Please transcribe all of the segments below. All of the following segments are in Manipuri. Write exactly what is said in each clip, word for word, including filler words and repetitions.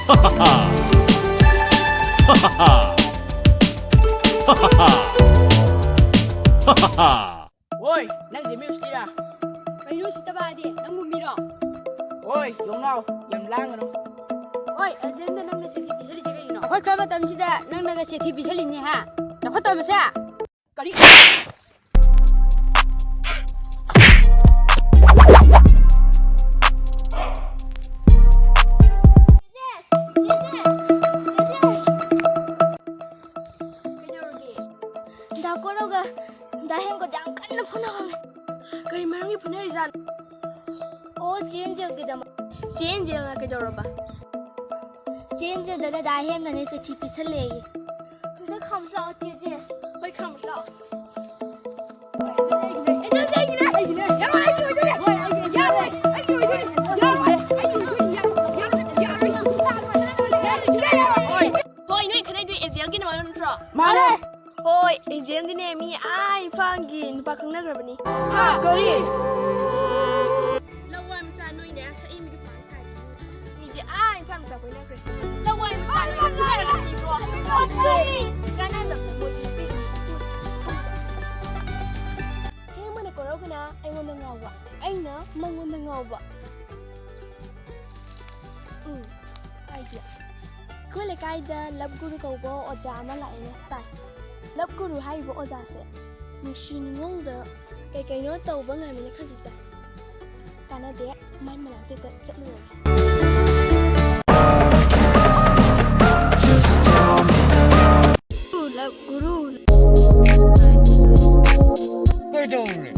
ꯍꯣꯏ, ꯅꯪꯁꯦ ꯃꯤ ꯎꯁꯤꯠꯇꯤꯔꯥ? ꯀꯩꯅꯣ ꯎꯁꯤꯠꯇꯕ ꯍꯥꯏꯗꯤ? ꯅꯪꯕꯨ ꯃꯤꯔꯣ? ꯍꯣꯏ, ꯌꯣꯡꯅꯥꯎ, ꯌꯥꯝ ꯂꯥꯡꯒꯅꯨ꯫ ꯍꯣꯏ, ꯑꯦꯖꯦꯟꯗ ꯅꯪꯅ ꯆꯤꯊꯤ ꯄꯤꯁꯜꯂꯤꯁꯦ ꯀꯩꯒꯤꯅꯣ? ꯑꯩꯈꯣꯏ ꯈꯔ ꯃꯇꯝꯁꯤꯗ ꯅꯪꯅꯒ ꯆꯤꯊꯤ ꯄꯤꯁꯜꯂꯤꯅꯦ ꯍꯥ? ꯆꯥꯎꯈꯠꯇꯕ ꯃꯆꯥ! ꯀꯔꯤ? ꯀꯩꯗꯧꯔꯒꯦ? ꯗꯥ ꯀꯣꯔꯧꯒ ꯗꯥ ꯍꯦꯝꯒꯗ ꯌꯥꯝ ꯀꯟꯅ ꯐꯨꯅꯍꯧꯔꯦ꯫ ꯀꯔꯤ ꯃꯔꯝꯒꯤ ꯐꯨꯅꯔꯤꯖꯥꯠꯅꯣ? ꯑꯣ, ꯆꯦ ꯑꯦꯟꯖꯦꯜꯒꯤꯗꯃꯛ꯫ ꯆꯦ ꯑꯦꯟꯖꯦꯜꯅ ꯀꯩꯗꯧꯔꯕ? ꯆꯦ ꯑꯦꯟꯖꯦꯜꯗꯅ ꯗꯥ ꯍꯦꯝꯅꯅꯦ ꯆꯤꯊꯤ ꯄꯤꯁꯜꯂꯦꯌꯦ꯫ ꯑꯝꯇ ꯈꯥꯝꯁꯤ ꯂꯥꯛꯑꯣ, ꯆꯦ ꯖꯦꯁ꯫ ꯍꯣꯏ, ꯈꯥꯝꯁꯤ ꯂꯥꯛꯑꯣ꯫ ꯍꯣꯏ, ꯅꯣꯏ ꯈꯠꯅꯩꯗꯣ ꯑꯦꯟꯖꯦꯜꯒꯤ ꯅꯃꯥꯟꯅꯕ ꯅꯠꯇ꯭ꯔꯣ? ꯃꯥꯅꯦ꯫ ꯍꯣꯏ, ꯑꯦꯟꯖꯦꯜꯒꯤꯅꯦ, ꯃꯤ ꯑꯥ ꯏꯝꯐꯥꯜꯒꯤ ꯅꯨꯄꯥ ꯈꯪꯅꯈ꯭ꯔꯕꯅꯤ꯫ ꯍꯥ, ꯀꯔꯤ? ꯂꯋꯥꯏ ꯃꯆꯥ ꯅꯣꯏꯅꯦ, ꯁꯛ ꯏꯃꯤꯒꯤ ꯄꯥꯡ ꯁꯥꯏ꯫ ꯃꯤꯗꯤ ꯑꯥ ꯏꯝꯐꯥꯜ ꯃꯆꯥ ꯀꯣꯏꯅꯈ꯭ꯔꯦ꯫ ꯂꯋꯥꯏ ꯃꯆꯥ ꯅꯣꯏ ꯐꯨꯅꯔꯒ ꯁꯤꯕ꯭ꯔꯣ? ꯀꯥꯟꯅꯗꯕ ꯃꯣꯏꯒꯤ ꯅꯨꯄꯤ꯫ ꯍꯦꯃꯅ ꯀꯣꯔꯧꯒꯅ ꯑꯩꯉꯣꯟꯗ ꯉꯥꯎꯕ, ꯑꯩꯅ ꯃꯉꯣꯟꯗ ꯉꯥꯎꯕ꯫ ꯎꯝ, idea꯫ ꯑꯩꯈꯣꯏ ꯂꯩꯀꯥꯏꯗ ꯂꯕ ꯒꯨꯔꯨ ꯀꯧꯕ ꯑꯣꯖꯥ ꯑꯃ ꯂꯥꯛꯑꯦꯅ ꯇꯥꯏ꯫ ꯂꯕ ꯒꯨꯔꯨ ꯍꯥꯏꯔꯤꯕ ꯑꯣꯖꯥꯁꯦ ꯅꯨꯡꯁꯤ ꯅꯨꯡꯉꯣꯜꯗ ꯀꯩ ꯀꯩꯅꯣ ꯇꯧꯕ ꯉꯝꯃꯦꯅ ꯈꯔꯗꯤ ꯇꯥꯏ꯫ ꯀꯥꯟꯅꯗꯦ, ꯃꯥꯏ ꯃꯅꯥꯛꯇ ꯆꯠꯂꯨꯔꯒꯦ꯫ ꯂꯕ ꯒꯨꯔꯨ꯫ ꯀꯩꯗꯧꯔꯦ?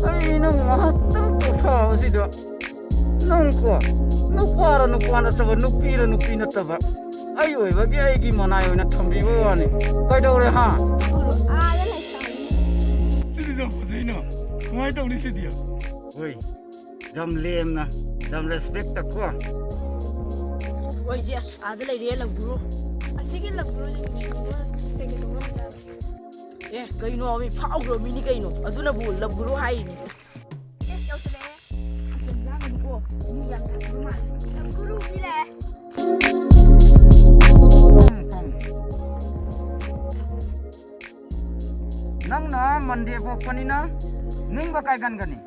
ꯑꯩ ꯅꯪ ꯉꯥꯏꯍꯥꯛꯇꯪ ꯄꯣꯊꯥꯕꯁꯤꯗ ꯅꯪꯀꯣ, ꯅꯨꯄꯥꯔ ꯅꯨꯄꯥ ꯅꯠꯇꯕ, ꯅꯨꯄꯤꯔ ꯅꯨꯄꯤ ꯅꯠꯇꯕ, ꯑꯩ ꯑꯣꯏꯕꯒꯤ ꯑꯩꯒꯤ ꯃꯅꯥꯏ ꯑꯣꯏꯅ ꯊꯝꯕꯤꯕ ꯋꯥꯅꯤ꯫ ꯀꯩꯗꯧꯔꯦ, ꯍꯥ? ꯁꯤꯗꯤ ꯌꯥꯝ ꯐꯖꯩꯅ꯫ ꯀꯃꯥꯏꯅ ꯇꯧꯅꯤ ꯁꯤꯗꯤ? ꯍꯣꯏ, ꯌꯥꯝ ꯂꯦꯝꯅ, ꯌꯥꯝ ꯔꯦꯁꯄꯦꯛꯇ ꯀꯣ꯫ ꯍꯣꯏ, ꯖꯦꯁ, ꯑꯥꯗ ꯂꯩꯔꯦ ꯂꯕ ꯒꯨꯔꯨ꯫ ꯑꯁꯤꯒꯤ ꯂꯕ ꯒꯨꯔꯨꯁꯦ ꯅꯨꯡꯁꯤꯕ ꯀꯩ ꯀꯩ ꯇꯧꯕ ꯉꯝꯖꯥꯠꯅꯣ? ꯑꯦ, ꯀꯩꯅꯣ, ꯃꯤ ꯐꯥꯎꯈ꯭ꯔꯕ ꯃꯤꯅꯤ ꯀꯩꯅꯣ, ꯑꯗꯨꯅꯕꯨ ꯂꯕ ꯒꯨꯔꯨ ꯍꯥꯏꯔꯤꯅꯤ꯫ ꯑꯦ, ꯌꯧꯁꯜꯂꯛꯑꯦ꯫ ꯌꯥꯝ ꯂꯥꯡꯒꯅꯨꯀꯣ, ꯃꯤ ꯌꯥꯝ ꯂꯥꯡꯕ ꯃꯥꯜꯂꯦ꯫ ꯂꯕ ꯒꯨꯔꯨ, ꯃꯤ ꯅ ꯃꯟꯗꯦ ꯄꯣꯛꯄꯅꯤꯅ ꯅꯤꯡꯕ ꯀꯥꯏꯒꯟꯒꯅꯤ꯫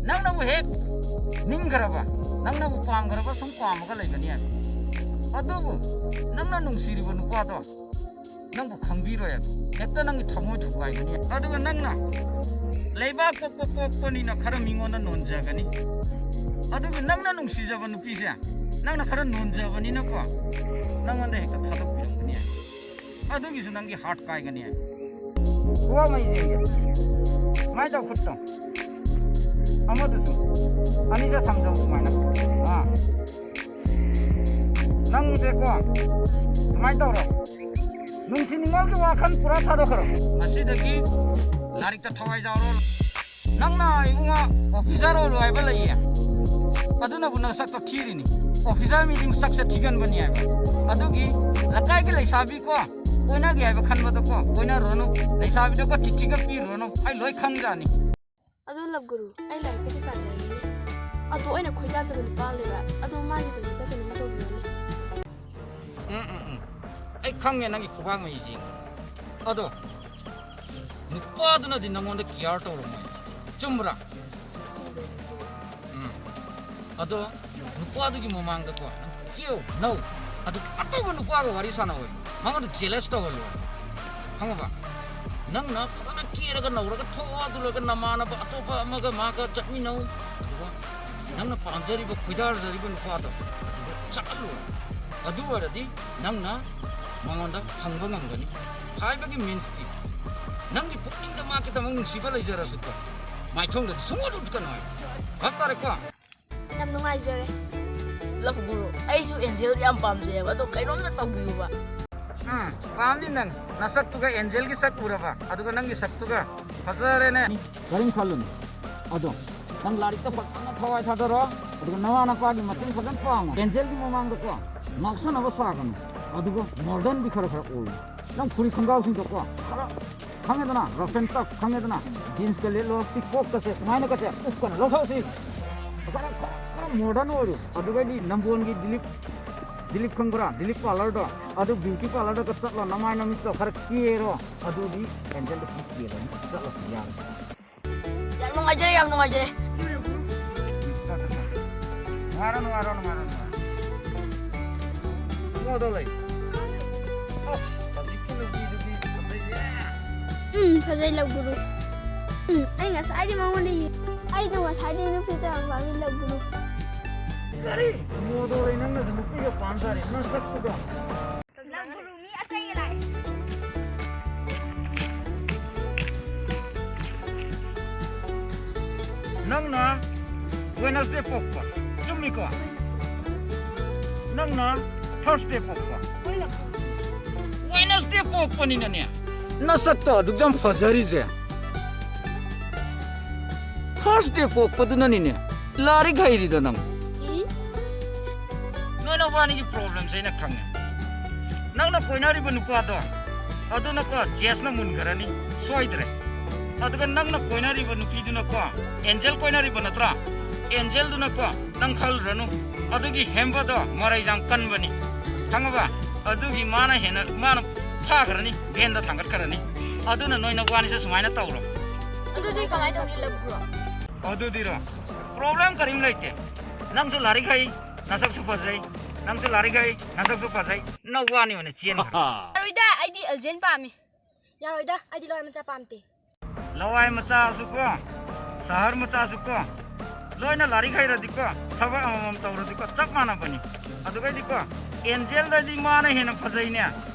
ꯅꯪꯅꯕꯨ ꯍꯦꯛ ꯅꯤꯡꯈ꯭ꯔꯕ, ꯅꯪꯅꯕꯨ ꯄꯥꯝꯈ꯭ꯔꯕ ꯁꯨꯝ ꯄꯥꯝꯃꯒ ꯂꯩꯒꯅꯤ ꯍꯥꯏꯕ꯫ ꯑꯗꯨꯕꯨ ꯅꯪꯅ ꯅꯨꯡꯁꯤꯔꯤꯕ ꯅꯨꯄꯥꯗꯣ ꯅꯪꯕꯨ ꯈꯪꯕꯤꯔꯣꯏ ꯍꯥꯏꯕ꯫ ꯍꯦꯛꯇ ꯅꯪꯒꯤ ꯊꯃꯣꯏ ꯊꯨꯒꯥꯏꯒꯅꯤ꯫ ꯑꯗꯨꯒ ꯅꯪꯅ ꯂꯩꯕꯥꯛ ꯄꯣꯛꯄ ꯄꯣꯛꯄꯅꯤꯅ ꯈꯔ ꯃꯤꯉꯣꯟꯗ ꯅꯣꯟꯖꯒꯅꯤ꯫ ꯑꯗꯨꯒ ꯅꯪꯅ ꯅꯨꯡꯁꯤꯖꯕ ꯅꯨꯄꯤꯁꯦ ꯅꯪꯅ ꯈꯔ ꯅꯣꯟꯖꯕꯅꯤꯅꯀꯣ, ꯅꯪꯉꯣꯟꯗ ꯍꯦꯛꯇ ꯊꯥꯗꯣꯛꯄꯤꯔꯛꯀꯅꯤ ꯍꯥꯏꯕ꯫ ꯑꯗꯨꯒꯤꯁꯨ ꯅꯪꯒꯤ ꯍꯥꯔꯠ ꯀꯥꯏꯒꯅꯤ꯫ ꯈꯨꯕꯥꯛ ꯃꯩ ꯌꯦꯡꯒꯦ꯫ ꯁꯨꯃꯥꯏꯅ ꯇꯧ ꯈꯨꯠꯇꯣ꯫ ꯑꯃꯗꯨꯁꯨ꯫ ꯑꯅꯤꯁꯦ ꯁꯝꯖꯧ ꯁꯨꯃꯥꯏꯅ꯫ ꯑꯥ꯫ ꯅꯪꯁꯦꯀꯣ, ꯁꯨꯃꯥꯏꯅ ꯇꯧꯔꯣ꯫ ꯅꯨꯡꯁꯤ ꯅꯤꯉꯣꯜꯒꯤ ꯋꯥꯈꯜ ꯄꯨꯔꯥ ꯊꯥꯗꯣꯛꯈ꯭ꯔꯣ꯫ ꯉꯁꯤꯗꯒꯤ ꯂꯥꯏꯔꯤꯛꯇ ꯊꯋꯥꯏ ꯌꯥꯎꯔꯣ꯫ ꯅꯪꯅ ꯏꯕꯨꯡꯉꯣ ꯑꯣꯐꯤꯁꯥꯔ ꯑꯣꯏꯔꯣ ꯍꯥꯏꯕ ꯂꯩꯌꯦ꯫ ꯑꯗꯨꯅꯕꯨ ꯅꯁꯛꯇꯣ ꯊꯤꯔꯤꯅꯤ꯫ ꯑꯣꯐꯤꯁꯥꯔ ꯃꯤꯗꯤ ꯃꯁꯛꯁꯦ ꯊꯤꯒꯟꯕꯅꯤ ꯍꯥꯏꯕ꯫ ꯑꯗꯨꯒꯤ ꯂꯩꯀꯥꯏꯒꯤ ꯂꯩꯁꯥꯕꯤꯀꯣ, ꯀꯣꯏꯅꯒꯦ ꯍꯥꯏꯕ ꯈꯟꯕꯗꯀꯣ ꯀꯣꯏꯅꯔꯨꯔꯅꯨ꯫ ꯂꯩꯁꯥꯕꯤꯗꯀꯣ ꯆꯤꯊꯤꯒ ꯄꯤꯔꯨꯔꯅꯨ꯫ ꯑꯩ ꯂꯣꯏ ꯈꯪꯖꯥꯅꯤ꯫ ꯑꯗꯣ ꯂꯕ ꯒꯨꯔꯨ, ꯑꯩ ꯂꯥꯏꯔꯤꯛꯄꯨꯗꯤ ꯄꯥꯖꯔꯤꯅꯦ꯫ ꯑꯗꯣ ꯑꯩꯅ ꯈꯣꯏꯗꯥꯖꯕ ꯅꯨꯄꯥ ꯑꯃ ꯂꯩꯕ꯫ ꯑꯗꯣ ꯃꯥꯒꯤꯗꯃꯛꯇ ꯀꯩꯅꯣꯝ ꯇꯧꯕꯤꯌꯣꯅꯦ꯫ ꯎꯝ, ꯎꯝ, ꯎꯝ꯫ ꯑꯩ ꯈꯪꯉꯦ ꯅꯪꯒꯤ ꯈꯨꯕꯥꯛ ꯃꯌꯤ ꯌꯦꯡꯕꯗ꯫ ꯑꯗꯣ ꯅꯨꯄꯥꯗꯨꯅꯗꯤ ꯅꯪꯉꯣꯟꯗ ꯀꯤꯌꯥꯔ ꯇꯧꯔꯝꯃꯣꯏ꯫ ꯆꯨꯝꯕ꯭ꯔꯥ? ꯎꯝ꯫ ꯑꯗꯣ ꯅꯨꯄꯥꯗꯨꯒꯤ ꯃꯃꯥꯡꯗꯀꯣ ꯅꯪ ꯀꯦꯌꯣ, ꯅꯧ꯫ ꯑꯗꯨ ꯑꯇꯣꯞꯄ ꯅꯨꯄꯥꯒ ꯋꯥꯔꯤ ꯁꯥꯟꯅꯧ꯫ ꯃꯉꯣꯟꯗ ꯖꯦꯂꯁ ꯇꯧꯍꯜꯂꯣ꯫ ꯈꯪꯉꯕ? ꯅꯪꯅ ꯐꯖꯅ ꯀꯦꯔꯒ ꯅꯧꯔꯒ ꯊꯣꯛꯑꯣ꯫ ꯑꯗꯨ ꯂꯣꯏꯔꯒ ꯅꯃꯥꯟꯅꯕ ꯑꯇꯣꯞꯄ ꯑꯃꯒ ꯃꯥꯒ ꯆꯠꯃꯤꯟꯅꯧ꯫ ꯑꯗꯨꯒ ꯅꯪꯅ ꯄꯥꯝꯖꯔꯤꯕ, ꯈꯣꯏꯗꯥꯖꯔꯤꯕ ꯅꯨꯄꯥꯗꯣ ꯑꯗꯨꯗ ꯆꯠꯍꯜꯂꯣ꯫ ꯑꯗꯨ ꯑꯣꯏꯔꯗꯤ ꯅꯪꯅ ꯃꯉꯣꯟꯗ ꯐꯪꯕ ꯉꯝꯒꯅꯤ꯫ ꯍꯥꯏꯕꯒꯤ ꯃꯤꯟꯁꯇꯤ ꯅꯪꯒꯤ ꯄꯨꯛꯅꯤꯡꯗ ꯃꯥ ꯈꯤꯇꯃꯛ ꯅꯨꯡꯁꯤꯕ ꯂꯩꯖꯔꯁꯨꯀꯣ, ꯃꯥꯏꯊꯣꯡꯗꯗꯤ ꯁꯨꯡꯎꯠ ꯎꯠꯀꯅꯨ ꯍꯥꯏ꯫ ꯚꯥꯞ ꯇꯥꯔꯦꯀꯣ? ꯌꯥꯝ ꯅꯨꯡꯉꯥꯏꯖꯔꯦ꯫ ꯂꯕ ꯒꯨꯔꯨ, ꯑꯩꯁꯨ ꯑꯦꯟꯖꯦꯜ ꯌꯥꯝ ꯄꯥꯝꯖꯩꯌꯦꯕ, ꯑꯗꯣ ꯀꯩꯅꯣꯝꯇ ꯇꯧꯕꯤꯌꯨꯕ꯫ ꯎꯝ, ꯄꯥꯝꯅꯤ ꯅꯪ꯫ ꯅꯁꯛꯇꯨꯒ ꯑꯦꯟꯖꯦꯜꯒꯤ ꯁꯛ ꯎꯔꯕ? ꯑꯗꯨꯒ ꯅꯪꯒꯤ ꯁꯛꯇꯨꯒ ꯐꯖꯔꯦꯅꯦ꯫ ꯀꯔꯤꯝ ꯈꯜꯂꯨꯅꯨ꯫ ꯑꯗꯣ ꯅꯪ ꯂꯥꯏꯔꯤꯛꯇ ꯐꯖꯅ ꯊꯋꯥꯏ ꯊꯥꯗꯔꯣ, ꯑꯗꯨꯒ ꯅꯋꯥ ꯅꯄꯥꯒꯤ ꯃꯇꯦꯡ ꯐꯖꯅ ꯄꯥꯡꯉꯣ꯫ ꯑꯦꯟꯖꯦꯜꯒꯤ ꯃꯃꯥꯡꯗꯀꯣ ꯉꯥꯎꯁꯟꯅꯕ ꯁꯥꯒꯅꯨ, ꯑꯗꯨꯒ ꯃꯣꯗꯔꯟꯗꯤ ꯈꯔ ꯈꯔ ꯑꯣꯏꯌꯨ꯫ ꯅꯪ ꯐꯨꯔꯤꯠ ꯈꯣꯡꯒ꯭ꯔꯥꯎꯁꯤꯡꯗꯣꯀꯣ ꯈꯔ, ꯈꯪꯉꯦꯗꯅ, ꯔꯐ ꯑꯦꯟ ꯇꯐ ꯈꯪꯉꯦꯗꯅ, ꯖꯤꯟꯁꯀ ꯂꯤꯠꯂꯣ, ꯁꯤ ꯀꯣꯛꯀꯁꯦ ꯁꯨꯃꯥꯏꯅꯒꯁꯦ ꯎꯞꯀꯅ ꯂꯧꯊꯣꯛꯑꯁꯤ꯫ ꯈꯔ, ꯈꯔ, ꯈꯔ ꯃꯣꯗꯔꯟ ꯑꯣꯏꯔꯨ꯫ ꯑꯗꯨꯒꯩꯗꯤ ꯅꯝꯕꯣꯟꯒꯤ ꯗꯤꯂꯤꯞ ꯗꯤꯂꯤꯞ ꯈꯪꯕ꯭ꯔꯥ? ꯗꯤꯂꯤꯞ ꯄꯥꯔꯂꯔꯗꯣ꯫ ꯑꯗꯨ ꯕ꯭ꯌꯨꯇꯤ ꯄꯥꯔꯂꯔꯗꯒ ꯆꯠꯂꯣ, ꯅꯃꯥꯏ ꯅꯃꯤꯠꯇꯣ ꯈꯔ ꯀꯦꯔꯣ꯫ ꯑꯗꯨꯗꯤ ꯑꯦꯟꯖꯦꯜꯗꯣ ꯁꯨꯝ ꯀꯦꯜꯂꯅꯤ꯫ ꯆꯠꯂꯣ, ꯌꯥꯔꯦ꯫ ꯌꯥꯝ ꯅꯨꯡꯉꯥꯏꯖꯔꯦ, ꯌꯥꯝ ꯅꯨꯡꯉꯥꯏꯖꯔꯦ꯫ ꯅꯨꯡꯉꯥꯏꯔꯣ, ꯅꯨꯡꯉꯥꯏꯔꯣ, ꯅꯨꯡꯉꯥꯏꯔꯣ, ꯅꯨꯡꯉꯥꯏꯔꯣ꯫ ꯃꯣꯗꯣ ꯂꯩ꯫ ꯑꯁ, ꯍꯧꯖꯤꯛꯀꯤ ꯅꯨꯄꯤꯗꯨꯗꯤ ꯐꯖꯩꯌꯦ꯫ ꯎꯝ, ꯐꯖꯩ, ꯂꯧꯒꯨꯔꯨ꯫ ꯎꯝ, ꯑꯩ ꯉꯁꯥꯏꯗꯤ ꯃꯉꯣꯟꯗ ꯌꯦ-, ꯑꯩꯗꯣ ꯉꯁꯥꯏꯗꯤ ꯅꯨꯄꯤꯗꯣ ꯌꯥꯝ ꯄꯥꯝꯃꯤ, ꯂꯧꯒꯨꯔꯨ꯫ ꯀꯔꯤ? ꯃꯣꯗꯣ ꯂꯩ, ꯅꯪꯅꯁꯨ ꯅꯨꯄꯤꯒ ꯄꯥꯝ ꯁꯥꯔꯤ, ꯅꯪ ꯁꯛꯇꯨꯒ꯫ ꯂꯧꯒꯨꯔꯨ ꯃꯤ ꯑꯇꯩꯒ ꯂꯥꯛꯑꯦ꯫ ꯅꯪꯅ ꯋꯦꯅꯁꯗꯦ ꯄꯣꯛꯄ, ꯆꯨꯝꯃꯤꯀꯣ? ꯅꯪꯅ ꯊꯔꯁꯗꯦ ꯄꯣꯛꯄ꯫ ꯋꯦꯅꯁꯗꯦ ꯄꯣꯛꯄꯅꯤꯅꯅꯦ, ꯅꯁꯛꯇꯣ ꯑꯗꯨꯛ ꯌꯥꯝ ꯐꯖꯔꯤꯁꯦ꯫ ꯊꯔꯁꯗꯦ ꯄꯣꯛꯄꯗꯨꯅꯅꯤꯅꯦ ꯂꯥꯏꯔꯤꯛ ꯍꯩꯔꯤꯗꯣ ꯅꯪ꯫ ꯏ? ꯅꯣꯏ ꯅꯕꯥꯅꯤꯒꯤ ꯄ꯭ꯔꯣꯕ꯭ꯂꯦꯝꯁꯦ ꯑꯩꯅ ꯈꯪꯉꯦ꯫ ꯅꯪꯅ ꯀꯣꯏꯅꯔꯤꯕ ꯅꯨꯄꯥꯗꯣ, ꯑꯗꯨꯅꯀꯣ ꯖꯦꯁꯅ ꯃꯨꯟꯈ꯭ꯔꯅꯤ, ꯁꯣꯏꯗ꯭ꯔꯦ꯫ ꯑꯗꯨꯒ ꯅꯪꯅ ꯀꯣꯏꯅꯔꯤꯕ ꯅꯨꯄꯤꯗꯨꯅꯀꯣ, ꯑꯦꯟꯖꯦꯜ ꯀꯣꯏꯅꯔꯤꯕ ꯅꯠꯇ꯭ꯔꯥ? ꯑꯦꯟꯖꯦꯜꯗꯨꯅꯀꯣ ꯅꯪ ꯈꯜꯂꯨꯔꯅꯨ, ꯑꯗꯨꯒꯤ ꯍꯦꯝꯕꯗꯣ ꯃꯔꯩ ꯌꯥꯝ ꯀꯟꯕꯅꯤ, ꯈꯪꯉꯕ? ꯑꯗꯨꯒꯤ ꯃꯥꯅ ꯍꯦꯟꯅ, ꯃꯥꯅ ꯐꯥꯈ꯭ꯔꯅꯤ, ꯚꯦꯟꯗ ꯊꯥꯡꯒꯠꯈ꯭ꯔꯅꯤ꯫ ꯑꯗꯨꯅ ꯅꯣꯏ ꯅꯕꯥꯅꯤꯁꯦ ꯁꯨꯃꯥꯏꯅ ꯇꯧꯔꯣ꯫ ꯑꯗꯨꯗꯤ ꯀꯃꯥꯏꯅ ꯇꯧꯅꯤ, ꯂꯞ ꯕ꯭ꯔꯣ? ꯑꯗꯨꯗꯤꯔꯣ, ꯄ꯭ꯔꯣꯕ꯭ꯂꯦꯝ ꯀꯔꯤꯝ ꯂꯩꯇꯦ꯫ ꯅꯪꯁꯨ ꯂꯥꯏꯔꯤꯛ ꯍꯩ, ꯅꯁꯛꯁꯨ ꯐꯖꯩ, ꯅꯪꯁꯨ ꯂꯥꯏꯔꯤꯛ ꯍꯩ, ꯅꯁꯛꯁꯨ ꯐꯖꯩ, ꯅꯋꯥꯅꯤ ꯑꯣꯏꯅ ꯆꯦꯟꯈ꯭ꯔꯣ꯫ ꯌꯥꯔꯣꯏꯗ, ꯑꯩꯗꯤ ꯑꯦꯜꯖꯦꯟ ꯄꯥꯝꯃꯤ꯫ ꯌꯥꯔꯣꯏꯗ, ꯑꯩꯗꯤ ꯂꯋꯥꯏ ꯃꯆꯥ ꯄꯥꯝꯗꯦ꯫ ꯂꯋꯥꯏ ꯃꯆꯥꯁꯨ ꯀꯣ, ꯁꯍꯔ ꯃꯆꯥꯁꯨ ꯀꯣ, ꯂꯣꯏꯅ ꯂꯥꯏꯔꯤꯛ ꯍꯩꯔꯗꯤꯀꯣ, ꯊꯕꯛ ꯑꯃꯃꯝ ꯇꯧꯔꯗꯤꯀꯣ, ꯆꯞ ꯃꯥꯟꯅꯕꯅꯤ꯫ ꯑꯗꯨꯒꯩꯗꯤꯀꯣ, ꯑꯦꯟꯖꯦꯜꯗꯗꯤ ꯃꯥꯅ ꯍꯦꯟꯅ ꯐꯖꯩꯅꯦ꯫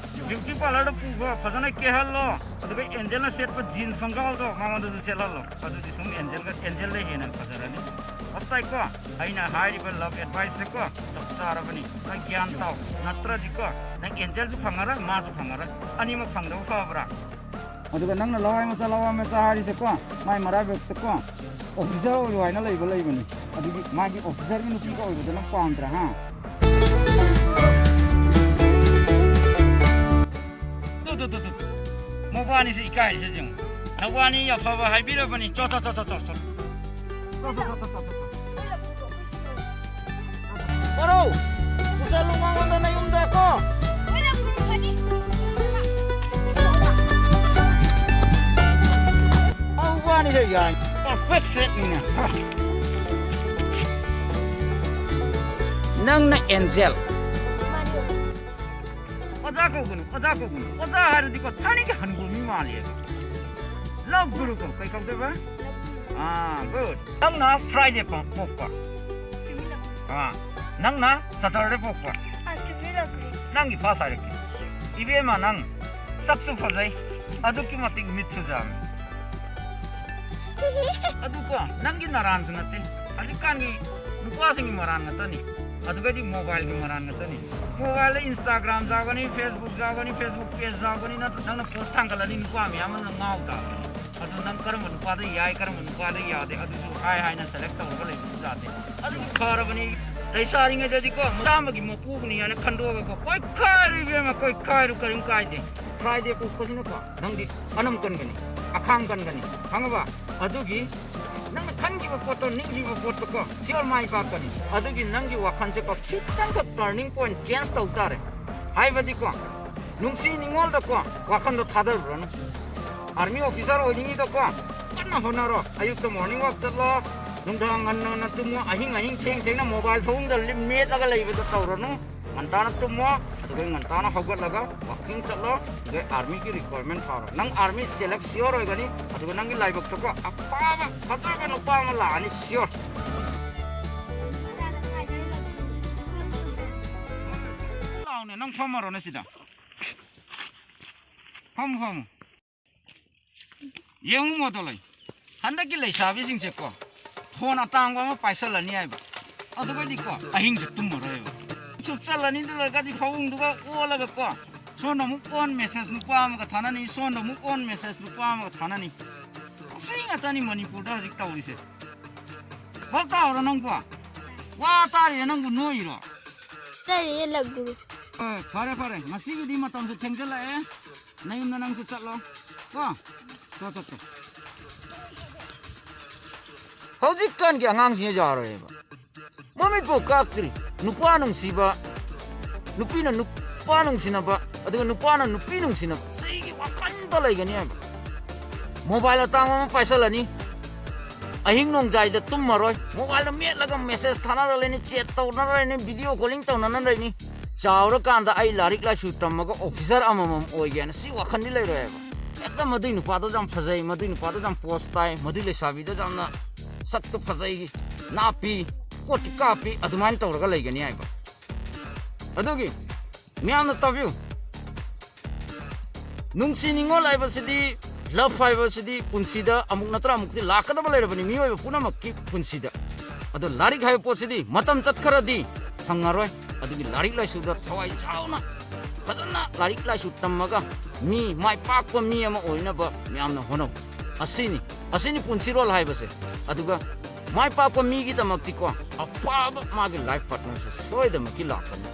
ꯕ꯭ꯌꯨꯇꯤ ꯄꯥꯔꯂꯔꯗ ꯄꯨꯈꯣ, ꯐꯖꯅ ꯀꯦꯍꯜꯂꯣ, ꯑꯗꯨꯒ ꯑꯦꯟꯖꯦꯜꯅ ꯁꯦꯠꯄ ꯖꯤꯟꯁ ꯈꯣꯡꯒ꯭ꯔꯥꯎꯗꯣ ꯃꯉꯣꯟꯗꯁꯨ ꯁꯦꯠꯍꯜꯂꯣ꯫ ꯑꯗꯨꯗꯤ ꯁꯨꯝ ꯑꯦꯟꯖꯦꯜꯒ, ꯑꯦꯟꯖꯦꯜꯗ ꯍꯦꯟꯅ ꯐꯖꯔꯅꯤ꯫ ꯚꯥꯞ ꯇꯥꯏꯀꯣ? ꯑꯩꯅ ꯍꯥꯏꯔꯤꯕ ꯂꯞ ꯑꯦꯗꯚꯥꯏꯁꯁꯦꯀꯣ, ꯆꯞ ꯆꯥꯔꯕꯅꯤ꯫ ꯅꯪ ꯒ꯭ꯌꯥꯟ ꯇꯥꯎ꯫ ꯅꯠꯇ꯭ꯔꯗꯤꯀꯣ, ꯅꯪ ꯑꯦꯟꯖꯦꯜꯁꯨ ꯐꯪꯉꯔꯣꯏ, ꯃꯥꯁꯨ ꯐꯪꯉꯔꯣꯏ꯫ ꯑꯅꯤꯃꯛ ꯐꯪꯗꯕ ꯐꯕ꯭ꯔꯥ? ꯑꯗꯨꯒ ꯅꯪꯅ ꯂꯋꯥꯏ ꯃꯆꯥ, ꯂꯋꯥꯏ ꯃꯆꯥ ꯍꯥꯏꯔꯤꯁꯦꯀꯣ, ꯃꯥꯏ ꯃꯔꯥꯏꯕꯛꯇꯀꯣ, ꯑꯣꯐꯤꯁꯥꯔ ꯑꯣꯏꯔꯣ ꯍꯥꯏꯅ ꯂꯩꯕ ꯂꯩꯕꯅꯤ꯫ ꯑꯗꯨꯒꯤ ꯃꯥꯒꯤ ꯑꯣꯐꯤꯁꯥꯔꯒꯤ ꯅꯨꯄꯤꯒ ꯑꯣꯏꯕꯗꯣ ꯅꯪ ꯄꯥꯝꯗ꯭ꯔꯥ, ꯍꯥ? ꯇꯨ, ꯇꯨ, ꯇꯨ, ꯇꯨ, ꯇꯨ꯫ ꯃꯕꯥꯅꯤꯁꯤ ꯏꯀꯥꯏꯔꯤꯁꯦ ꯌꯦꯡꯉꯨ꯫ ꯅꯕꯥꯅꯤ ꯑꯐꯕ ꯍꯥꯏꯕꯤꯔꯕꯅꯤ꯫ ꯆꯣ, ꯆꯣ, ꯆꯣ꯫ ꯆꯣ, ꯆꯣ, ꯆꯣ, ꯆꯣ꯫ ꯄꯔꯣ! ꯆꯠꯂꯨ ꯃꯉꯣꯟꯗ ꯅꯌꯨꯝꯗ ꯀꯣ꯫ ꯑꯧ, ꯋꯥꯅꯤ ꯁꯦ ꯌꯥꯏ꯫ ꯄꯦꯛ ꯁꯦꯠꯅꯤꯅꯦ꯫ ꯅꯪꯅ ꯑꯦꯟꯖꯦꯜ꯫ ꯑꯣꯖꯥ ꯀꯧꯒꯅꯨ, ꯑꯣꯖꯥ ꯀꯧꯒꯅꯨ꯫ ꯑꯣꯖꯥ ꯍꯥꯏꯔꯗꯤꯀꯣ, ꯊꯥꯏꯅꯒꯤ ꯍꯟꯒꯨ ꯃꯤ ꯃꯥꯜꯂꯦꯕ꯫ ꯂꯚ ꯒꯨꯔꯨ ꯀꯧ, ꯀꯩ ꯀꯧꯗꯣꯏꯕ? ꯑꯥ, ꯒꯨꯗ꯫ ꯅꯪꯅ ꯐ꯭ꯔꯥꯏꯗꯦ ꯄ-, ꯄꯣꯛꯄ꯫ ꯑꯥ, ꯅꯪꯅ ꯁꯇꯔꯗꯦ ꯄꯣꯛꯄ꯫ ꯅꯪꯒꯤ ꯐꯥꯁ ꯍꯥꯏꯔꯛꯀꯦ꯫ ꯏꯕꯦꯝꯃ, ꯅꯪ ꯁꯛꯁꯨ ꯐꯖꯩ, ꯑꯗꯨꯛꯀꯤ ꯃꯇꯤꯛ ꯃꯤꯠꯁꯨ ꯌꯥꯝꯃꯤ꯫ ꯑꯗꯨꯀꯣ, ꯅꯪꯒꯤ ꯅꯔꯥꯟꯁꯨ ꯅꯠꯇꯦ꯫ ꯍꯧꯖꯤꯛꯀꯥꯟꯒꯤ ꯅꯨꯄꯥꯁꯤꯡꯒꯤ ꯃꯔꯥꯟ ꯉꯥꯛꯇꯅꯤ꯫ ꯑꯗꯨꯒꯗꯤ ꯃꯣꯕꯥꯏꯜꯒꯤ ꯃꯔꯥꯟ ꯉꯥꯛꯇꯅꯤ꯫ ꯃꯣꯕꯥꯏꯜꯗ Instagram ꯌꯥꯎꯒꯅꯤ, Facebook ꯌꯥꯎꯒꯅꯤ, Facebook page ꯌꯥꯎꯒꯅꯤ, ꯅꯠꯇ꯭ꯔ ꯅꯪꯅ ꯄꯣꯁ ꯊꯥꯡꯒꯠꯂꯅꯤ, ꯅꯨꯄꯥ ꯃꯌꯥꯝ ꯑꯃꯅ ꯉꯥꯎ ꯇꯥꯕꯅꯤ꯫ ꯑꯗꯨ ꯅꯪ ꯀꯔꯝꯕ ꯅꯨꯄꯥꯗ ꯌꯥꯏ, ꯀꯔꯝꯕ ꯅꯨꯄꯥꯗ ꯌꯥꯗꯦ, ꯑꯗꯨꯁꯨ ꯍꯥꯏ ꯍꯥꯏꯅ ꯁꯦꯂꯦꯛ ꯇꯧꯔꯒ ꯂꯩꯕꯁꯨ ꯌꯥꯗꯦ꯫ ꯑꯗꯨꯒꯤ ꯐꯔꯕꯅꯤ, ꯂꯩꯁꯥꯔꯤꯉꯩꯗꯗꯤꯀꯣ, ꯃꯆꯥꯃꯒꯤ ꯃꯄꯨꯕꯨꯅꯤ ꯍꯥꯏꯅ ꯈꯟꯗꯣꯛꯑꯒꯀꯣ, ꯀꯣꯏꯈꯥꯏꯔꯨ ꯏꯕꯦꯝꯃ, ꯀꯣꯏꯈꯥꯏꯔꯨ, ꯀꯔꯤꯝ ꯀꯥꯏꯗꯦ꯫ ꯐ꯭ꯔꯥꯏꯗꯦ ꯄꯣꯛꯄꯁꯤꯅꯀꯣ, ꯅꯪꯗꯤ ꯑꯅꯝ ꯀꯟꯒꯅꯤ, ꯑꯈꯥꯡ ꯀꯟꯒꯅꯤ, ꯈꯪꯉꯕ? ꯑꯗꯨꯒꯤ ꯅꯪꯅ ꯈꯟꯈꯤꯕ ꯄꯣꯠꯇꯣ, ꯅꯤꯡꯈꯤꯕ ꯄꯣꯠꯇꯣꯀꯣ, ꯁꯤꯌꯣꯔ ꯃꯥꯏ ꯄꯥꯛꯀꯅꯤ꯫ ꯑꯗꯨꯒꯤ ꯅꯪꯒꯤ ꯋꯥꯈꯜꯁꯦꯀꯣ, ꯈꯤꯇꯪꯈꯛ ꯇꯔꯅꯤꯡ ꯄꯣꯏꯟ ꯆꯦꯟꯖ ꯇꯧ ꯇꯥꯔꯦ꯫ ꯍꯥꯏꯕꯗꯤꯀꯣ, ꯅꯨꯡꯁꯤ ꯅꯤꯉꯣꯜꯗꯀꯣ ꯋꯥꯈꯜꯗꯣ ꯊꯥꯗꯔꯨꯔꯅꯨ꯫ ꯑꯥꯔꯃꯤ ꯑꯣꯐꯤꯁꯥꯔ ꯑꯣꯏꯅꯤꯡꯉꯤꯗꯀꯣ, ꯀꯟꯅ ꯍꯣꯠꯅꯔꯣ꯫ ꯑꯌꯨꯛꯇ ꯃꯣꯔꯅꯤꯡ ꯋꯥꯛ ꯆꯠꯂꯣ, ꯅꯨꯡꯗꯥꯡ ꯉꯟꯅ ꯉꯟꯅ ꯇꯨꯝꯃꯣ, ꯑꯍꯤꯡ ꯑꯍꯤꯡ ꯊꯦꯡ ꯊꯦꯡꯅ ꯃꯣꯕꯥꯏꯜ ꯐꯃꯨꯡꯗ ꯂꯤꯞ ꯃꯦꯠꯂꯒ ꯂꯩꯕꯗꯣ ꯇꯧꯔꯅꯨ꯫ ꯉꯟꯇꯥꯅ ꯇꯨꯝꯃꯣ, ꯑꯗꯨꯒ ꯉꯟꯇꯥꯅ ꯍꯧꯒꯠꯂꯒ ꯋꯥꯀꯤꯡ ꯆꯠꯂꯣ, ꯑꯗꯨꯒ ꯑꯥꯔꯃꯤꯒꯤ ꯔꯤꯀ꯭ꯋꯥꯏꯔꯃꯦꯟ ꯊꯥꯔꯣ꯫ ꯅꯪ ꯑꯥꯔꯃꯤ ꯁꯦꯂꯦꯛ ꯁꯤꯌꯣꯔ ꯑꯣꯏꯒꯅꯤ, ꯑꯗꯨꯒ ꯅꯪꯒꯤ ꯂꯥꯏꯕꯛꯇꯀꯣ ꯑꯐꯕ ꯐꯖꯕ ꯅꯨꯄꯥ ꯑꯃ ꯂꯥꯛꯑꯅꯤ ꯁꯤꯌꯣꯔ꯫ ꯂꯥꯎꯅꯦ, ꯅꯪ ꯐꯝꯃꯔꯣꯅꯦ ꯁꯤꯗ꯫ ꯐꯝꯃꯨ, ꯐꯝꯃꯨ꯫ ꯌꯦꯡꯉꯨ ꯃꯣꯗꯣ ꯂꯩ꯫ ꯍꯟꯗꯛꯀꯤ ꯂꯩꯁꯥꯕꯤꯁꯤꯡꯁꯦꯀꯣ, ꯐꯣꯟ ꯑꯇꯥꯡꯕ ꯑꯃ ꯄꯥꯏꯁꯜꯂꯅꯤ ꯍꯥꯏꯕ꯫ ꯑꯗꯨꯒꯗꯤꯀꯣ, ꯑꯍꯤꯡꯁꯦ ꯇꯨꯝꯃꯔꯣꯏꯕ꯫ ꯁꯨꯞ ꯆꯠꯂꯅꯤ, ꯑꯗꯨ ꯂꯣꯏꯔꯒꯗꯤ ꯐꯃꯨꯡꯗꯨꯒ ꯑꯣꯜꯂꯒꯀꯣ, ꯁꯣꯝꯗ ꯑꯃꯨꯛ ꯑꯣꯟ ꯃꯦꯁꯦꯖ ꯅꯨꯄꯥ ꯑꯃꯒ ꯊꯥꯅꯅꯤ, ꯁꯣꯝꯗ ꯑꯃꯨꯛ ꯑꯣꯟ ꯃꯦꯁꯦꯖ ꯅꯨꯄꯥ ꯑꯃꯒ ꯊꯥꯅꯅꯤ꯫ ꯑꯁꯤ ꯉꯥꯛꯇꯅꯤ ꯃꯅꯤꯄꯨꯔꯗ ꯍꯧꯖꯤꯛ ꯇꯧꯔꯤꯁꯦ꯫ ꯚꯥꯞ ꯇꯥꯍꯧꯔꯣ ꯅꯪꯕꯣ? ꯋꯥ ꯇꯥꯔꯤꯔ ꯅꯪꯕꯨ ꯅꯣꯏꯔꯤꯔꯣ? ꯇꯥꯔꯤꯌꯦ ꯂꯛꯒꯨ꯫ ꯍꯣꯏ, ꯐꯔꯦ, ꯐꯔꯦ꯫ ꯉꯁꯤꯒꯤꯗꯤ ꯃꯇꯝꯁꯨ ꯊꯦꯡꯖꯜꯂꯛꯑꯦ꯫ ꯅꯌꯨꯝꯗ ꯅꯪꯁꯨ ꯆꯠꯂꯣ꯫ ꯀꯣ? ꯆꯣ, ꯆꯣ, ꯆꯣ꯫ ꯍꯧꯖꯤꯛꯀꯥꯟꯒꯤ ꯑꯉꯥꯡꯁꯤꯡꯁꯦ ꯌꯥꯔꯣꯏꯕ꯫ ꯃꯃꯤꯠꯄꯨ ꯀꯥꯛꯇ꯭ꯔꯤ꯫ ꯅꯨꯄꯥ ꯅꯨꯡꯁꯤꯕ, ꯅꯨꯄꯤꯅ ꯅꯨꯄꯥ ꯅꯨꯡꯁꯤꯅꯕ, ꯑꯗꯨꯒ ꯅꯨꯄꯥꯅ ꯅꯨꯄꯤ ꯅꯨꯡꯁꯤꯅꯕ, ꯁꯤꯒꯤ ꯋꯥꯈꯜꯗ ꯂꯩꯒꯅꯤ ꯍꯥꯏꯕ꯫ ꯃꯣꯕꯥꯏꯜ ꯑꯇꯥꯡꯕ ꯑꯃ ꯄꯥꯏꯁꯜꯂꯅꯤ, ꯑꯍꯤꯡ ꯅꯣꯡꯖꯥꯏꯗ ꯇꯨꯝꯃꯔꯣꯏ, ꯃꯣꯕꯥꯏꯜꯗ ꯃꯦꯠꯂꯒ ꯃꯦꯁꯦꯖ ꯊꯥꯅꯔ ꯂꯩꯅꯤ, ꯆꯦꯠ ꯇꯧꯅꯔ ꯂꯩꯅꯤ, ꯚꯤꯗꯤꯑꯣ ꯀꯣꯂꯤꯡ ꯇꯧꯅꯅ ꯂꯩꯅꯤ꯫ ꯆꯥꯎꯔꯀꯥꯟꯗ ꯑꯩ ꯂꯥꯏꯔꯤꯛ ꯂꯥꯏꯁꯨ ꯇꯝꯃꯒ ꯑꯣꯐꯤꯁꯔ ꯑꯃꯃꯝ ꯑꯣꯏꯒꯦꯅ ꯁꯤ ꯋꯥꯈꯜꯗꯤ ꯂꯩꯔꯣꯏ ꯍꯥꯏꯕ꯫ ꯍꯦꯛꯇ ꯃꯗꯨꯏ ꯅꯨꯄꯥꯗꯣ ꯌꯥꯝ ꯐꯖꯩ, ꯃꯗꯨꯏ ꯅꯨꯄꯥꯗꯣ ꯌꯥꯝ ꯄꯣꯁ ꯇꯥꯏ, ꯃꯗꯨꯏ ꯂꯩꯁꯥꯕꯤꯗꯣ ꯌꯥꯝꯅ ꯁꯛꯇꯣ ꯐꯖꯩ, ꯅꯥꯞꯄꯤ, ꯄꯣꯠꯇꯤ ꯀꯥꯞꯄꯤ, ꯑꯗꯨꯃꯥꯏꯅ ꯇꯧꯔꯒ ꯂꯩꯒꯅꯤ ꯍꯥꯏꯕ꯫ ꯑꯗꯨꯒꯤ ꯃꯌꯥꯝꯅ ꯇꯥꯕꯤꯌꯨ, ꯅꯨꯡꯁꯤ ꯅꯤꯉꯣꯜ ꯍꯥꯏꯕꯁꯤꯗꯤ, ꯂꯚ ꯍꯥꯏꯕꯁꯤꯗꯤ ꯄꯨꯟꯁꯤꯗ ꯑꯃꯨꯛ ꯅꯠꯇ꯭ꯔ ꯑꯃꯨꯛꯇꯤ ꯂꯥꯛꯀꯗꯕ ꯂꯩꯔꯕꯅꯤ ꯃꯤꯑꯣꯏꯕ ꯄꯨꯝꯅꯃꯛꯀꯤ ꯄꯨꯟꯁꯤꯗ꯫ ꯑꯗꯣ ꯂꯥꯏꯔꯤꯛ ꯍꯥꯏꯕ ꯄꯣꯠꯁꯤꯗꯤ ꯃꯇꯝ ꯆꯠꯈ꯭ꯔꯗꯤ ꯐꯪꯉꯔꯣꯏ꯫ ꯑꯗꯨꯒꯤ ꯂꯥꯏꯔꯤꯛ ꯂꯥꯏꯁꯨꯗ ꯊꯋꯥꯏ ꯌꯥꯎꯅ ꯐꯖꯅ ꯂꯥꯏꯔꯤꯛ ꯂꯥꯏꯁꯨ ꯇꯝꯃꯒ ꯃꯤ ꯃꯥꯏ ꯄꯥꯛꯄ ꯃꯤ ꯑꯃ ꯑꯣꯏꯅꯕ ꯃꯌꯥꯝꯅ ꯍꯣꯠꯅꯧ꯫ ꯑꯁꯤꯅꯤ, ꯑꯁꯤꯅꯤ ꯄꯨꯟꯁꯤꯔꯣꯜ ꯍꯥꯏꯕꯁꯦ꯫ ꯑꯗꯨꯒ ꯃꯥꯏ ꯄꯥꯛꯄ ꯃꯤꯒꯤꯗꯃꯛꯇꯤꯀꯣ, ꯑꯐꯕ ꯃꯥꯒꯤ ꯂꯥꯏꯐ ꯄꯥꯔꯠꯅꯔꯁꯦ ꯁꯣꯏꯗꯃꯛꯀꯤ ꯂꯥꯛꯀꯅꯤ꯫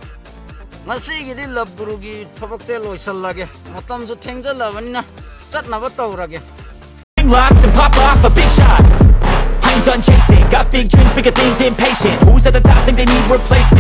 ꯉꯁꯤꯒꯤꯗꯤ ꯂꯕ ꯒꯨꯔꯨꯒꯤ ꯊꯕꯛꯁꯦ ꯂꯣꯏꯁꯜꯂꯒꯦ, ꯃꯇꯝꯁꯨ ꯊꯦꯡꯖꯜꯂꯕꯅꯤꯅ ꯆꯠꯅꯕ ꯇꯧꯔꯒꯦ꯫ Locks and pop off a big shot. I ain't done chasing. Got big dreams, bigger things, impatient. Who's at the top think they need replacement?